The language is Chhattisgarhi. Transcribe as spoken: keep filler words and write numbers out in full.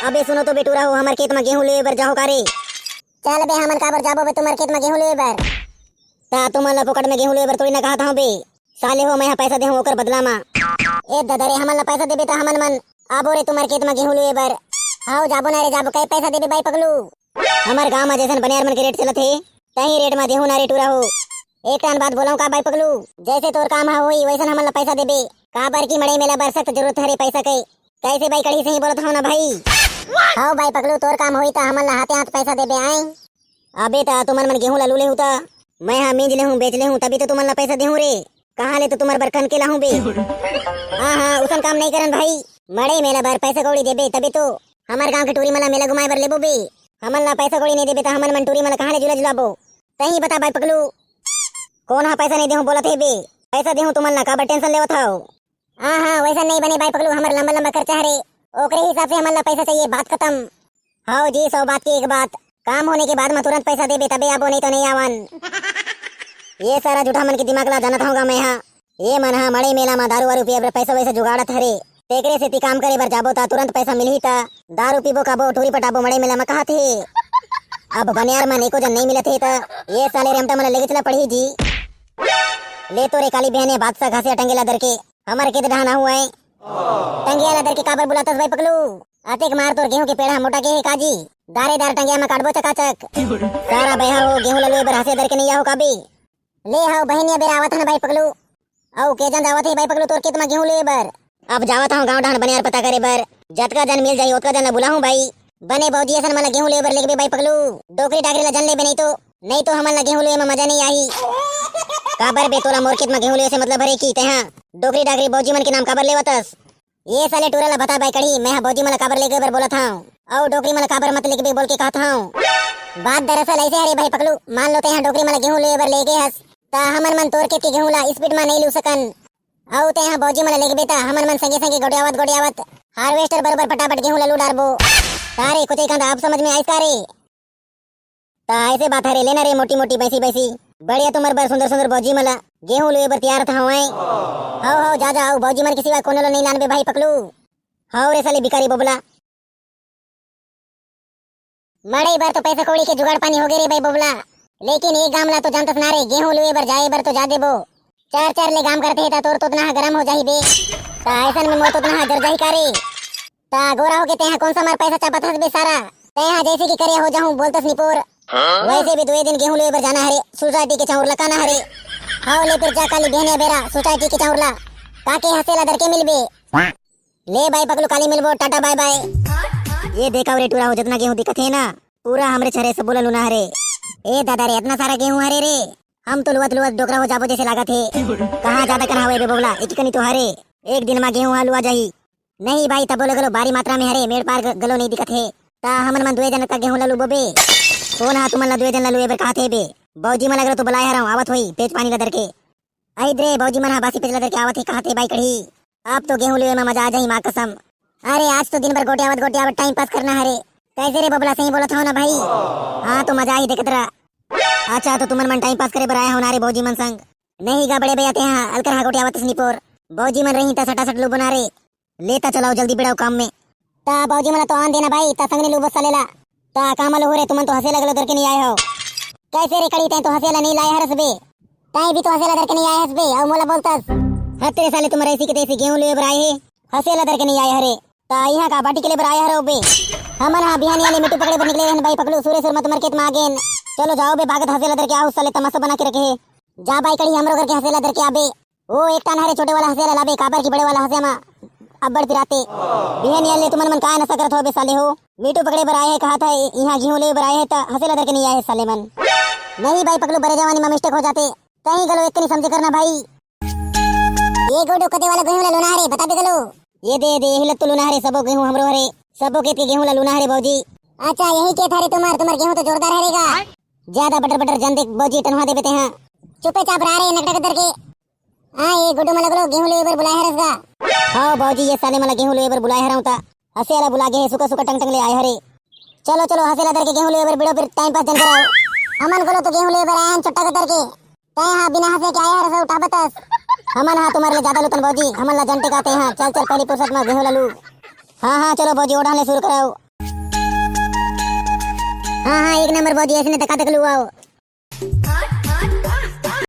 अबे सुनो तो बे टूरा हो, हमर खेत म गेहूं लेवे बर जाहो का रे? चल बे, हमन काबर जाबो बे तुम्हर खेत म गेहूं लेवे बर? ता तुमन ला फोकट में गेहूं लेवे बर थोड़ी ना कहत हंव बे। साले हो, मैं हा पैसा देहूं ओकर बदला म। ए ददा रे, हमन ला पैसा देबे ता हमन मन आबो रे तुम्हर खेत म गेहूं लेवे बर। हाव जाबो ना रे जाबो, कई पैसा देबे बाई पगलू? हमर गांव म जैसन बनियार मन के रेट चलत हे, तही रेट म देहूं ना रे टूरा हो। एक ठन बात बोलंव का बाई पगलू, जैसे तोर काम ह होई वैसन हमन ला पैसा देबे, काबर की मड़ई मेला बर सख्त जरूरत हरे पैसा के। कैसे बाई कड़ही सही बोलत हंव ना भाई? हाव बाई पगलू, तोर काम होई त हमन ला हाथे हाथ पैसा देबे आए। अबे त तुमन मन गेहूं ला लू लेहू त मैं हा मींज लेहूं, बेच लेहूं, तभी तो तुमन ला पैसा देहूं रे। कहां ले तो तुमर बर कन के लाहूं बे? हां हां, उसन काम नहीं करन भाई, मड़ई मेला बर पैसा कौड़ी देबे तभी तो। हमर गांव के टूरी मन ला मेला घुमाए बर लेबो बे। हमन ला पैसा कौड़ी नहीं देबे त हमन मन टूरी मन ला कहां ले झूला झुलाबो? तही बता बाई पगलू, कोन हा पैसा नहीं देहूं बोलत हे बे? पैसा देहूं तुमन ला, काबर टेंशन लेवत हव? हां हां, वैसा नहीं बने बाई पगलू, हमर लंबा लंबा खर्चा हरे, ओकरे हिसाब से हमन ला पैसा चाहिए, बात खत्म। हाव जी, सौ बात की एक बात, काम होने के बाद म तुरंत पैसा देबे तबे आबो, नहीं तो नहीं आवन। ये सारा झूठा मन के दिमाग ला जानत हंव गा मैं हा। ये मन हा मड़ई मेला म दारू वारू पिए बर पैसा वैसा जुगाड़त हरे, तेकरे सेती काम करे बर जाबो ता तुरंत पैसा मिलही ता दारू पीबो खाबो, टूरी पटाबो मड़ई मेला म कहत हे। अब बनियार मन एको जन नहीं मिलत हे ता ये साले रेमटा मन ला लेगे चला पड़ही जी। ले तो रे काली बहने बादशाह घासिया टंगेला दर के, हमर के डहान आहू आए। टंगिया ला दर के काबर बुलातस भाई पकलू? अतेक मार तोर गेहूं के पेड़ ह मोटा के हे काजी? दारे दार टंगिया म काटबो चकाचक। सारा बइहा हो, गेहूं ला लुए बर हंसिया दर के नइ आहो काबे? ले हव बहिनिया बेरा आवत हन भाई पकलू। अउ के जन जावत हे भाई पकलू तोर खेत म गेहूं लुए बर? अब जावत हंव गांव डहन बनियार पता करे बर। जतका जन मिल जाही ओतका जन ला बुलाहूं भाई। बने बौजी असन मन ला गेहूं लुए बर लेगबे भाई पकलू। डोकरी डाकरी ला जन लेबे नइ तो, नइ तो हमन ला गेहूं लुए म मजा नइ आही। काबर बे तोला मोर खेत म गेहूं लुए से मतलब हरे कि तेहा डोकरी डाकरी बौजी मन के नाम काबर लेवतस? ये साले टूरा ला बता बाई कड़ही, मैं हा बौजी मन ला काबर लेगे बर बोलत हंव, अउ डोकरी मन ला काबर मत लेगबे बोल के कहत हंव। बात दरअसल ऐसे हरे भाई पकलू, मान लो तेहा डोकरी मन ला गेहूं लुए बर लेगे हस, त हमन मन तोर खेत के गेहूं ला स्पीड म नइ लू सकन, अउ तेहा बौजी मन ला लेगबे त हमन मन संगे संगे गोटियावत गोटियावत हार्वेस्टर बरोबर फटाफट गेहूं ला लू डारबो। का रे कुचई कांदा, अब समझ में आइस का रे? त ऐसे बात हरे, लेना रे मोटी मोटी बैसी बैसी। बढ़िया तुमर बर सुंदर सुंदर बौजी मन ला गेहूं लुए बर तैयार था हवय। हव हव जा जा, अउ बौजी मन के सिवा कोनो ला नइ लानबे भाई पकलू। हव रे साले बिकारी बोबला। मड़ई बर तो पैसा कौड़ी के जुगाड़ पानी होगे रे भाई बोबला, लेकिन एक गाम ला तो जानतस ना रे, गेहूं लुए बर जाए बर तो जा देबो। चार चार ले गाम करते हे त तोर तोतना ह गरम हो जाही बे। त ऐसन में मोर तोतना ह जर जाही का रे? त गोरा होके तेहा कोन सा मार पैसा चापत हस बे सारा? तेहा जैसे कि करिया हो जाहूं बोलतस निपोर। वैसे भी दुए दिन गेहूं लुए बर जाना हरे, सोसाइटी के चाउर ला काना हरे। हाव ले फिर जा काली बिहनिया बेरा सोसाइटी के चाउर ला। काके हंसे ला दर के मिलबे। ले बाई पकलू काली मिलबो, टाटा बाय बाय। ये देखा रे टूरा हो, जतना गेहूं दिखत हे ना, पूरा हमरे छरे सबो ला लूना हरे। ए दादा रे, इतना सारा गेहूं हरे रे, हम तो लुअत लुअत डोकरा हो जाबो जैसे लागत हे। कहाँ ज्यादा कन हवे बे बोबला, एक कनी तो हरे। एक दिन मा गेहूं ह लुआ जाही। नहीं भाई, तबो ले घलो भारी मात्रा में हरे, मेड़ पार ग-, घलो नहीं दिखत हे। ता हमन मन दुए जन का गेहूं ला लुबो बे। कौन हा तुमन ला दुए जन ला लुए बर कहत हे बे? बौजी मन ला घलो तो बुलाए हरंव, आवत होई पेच पानी ला धर के। अहिद रे, बौजी मन हा बासी पेच ला धर के आवत हे, कहत हे बाई कढ़ी, अब तो गेहूं लुए में मजा आ जाही माँ कसम। अरे आज तो दिन भर गोटियावत गोटियावत टाइम पास करना हरे। कैसे रे बबला, सही बोलत हव ना भाई? हाँ तो मजा आही देखत रहा। अच्छा तो तुमन मन टाइम पास करे बर आए हव ना रे बौजी मन संग? नहीं गा बड़े भैया, तेहा अलकर हा गोटियावत हस निपोर। बौजी मन रही त सटासट लुबो ना रे। ले त चलाओ जल्दी बेड़ाओ काम में। त बौजी मन ला तो आन देना भाई, त संग ने लुबो साले ला। त काम लो हो रे, तुमन तो हंसे लगलो दर के नहीं आए हो। कैसे रे कड़ी, तैं तो हंसे ला नहीं लाए हरस बे? तैं भी तो हंसे ला दर के नहीं आए हस बे, अउ मोला बोलतस। हत रे साले, तुमन ऐसी के तैसी गेहूं लुए बर आए हे, हंसे ला दर के नहीं आए हरे। त इहां का बाटी के ले बर आए हरो बे? हमन हा बिहान याले मिट्टू पकड़े बर निकले रहन भाई पकलू, सूरे सुर मत मर खेत मा आ गेन। चलो जाओ बे, भागत हंसे ला दर के आहू साले, तमाशा बना के रखे हे। जा बाई कड़ी, हमरो घर के हंसे ला दर के आबे। ओ एक टान हरे छोटे वाला हंसिया ला लाबे, काबर की बड़े वाला हंसिया मा अब्बड़ पिराते। बिहनिया ले तुमन मन काय नशा करत हो बे साले हो? मिट्टू पकड़े बर आए हे कहा था, इहां गेहूं ले बर आए हे त हंसे ला धर के नहीं आए हे साले मन। नहीं भाई पकलू, बड़े जवानी मा मिस्टेक हो जाते, तहीं गलो एक नहीं समझे करना भाई। ये गोडो कते वाला गेहूं ला लूना हरे, बता दे गलो। ये दे, ये दे, यही ला तो लूना हरे, सबो गेहूं हमरो हरे, सबो खेत के गेहूं ला लूना हरे बौजी। अच्छा, यही खेत हरे तुम्हार, तुम्हार गेहूं तो जोरदार हरेगा। ज्यादा बटर बटर जन देख बौजी, टनवा देबे तेहा। चुपे चाप रहा रे, नकटा के दर के। हाँ, ये गुड्डू मन लगलो, गेहूं लेवे बर बुलाए हरस गा। हाँ बाबूजी, ये साले मन ला गेहूं लेवे बर बुलाए हरंव ता। हंसे वाला बुला गे हे, सुखा सुखा टंग टंग ले आए हरे। चलो चलो, हंसे ला दर के गेहूं लेवे बर बिड़ो, फिर टाइम पास जन कराओ। हमन गोलो तो गेहूं लेवे बर आए हन चट्टा के दर के। तय हाँ बिना हंसे के आए हरस उठा बतस। हमन हाँ तुम्हारे ले ज्यादा लुतन बाबूजी, हमन ला जन टेकाते हाँ। चल चल, पहली फुर्सत में गेहूं ला लू। हाँ हाँ चलो बाबूजी, ओढ़ा ले शुरू कराओ। हाँ हाँ, एक नंबर भौजी, ऐसने तका तक लुआओ।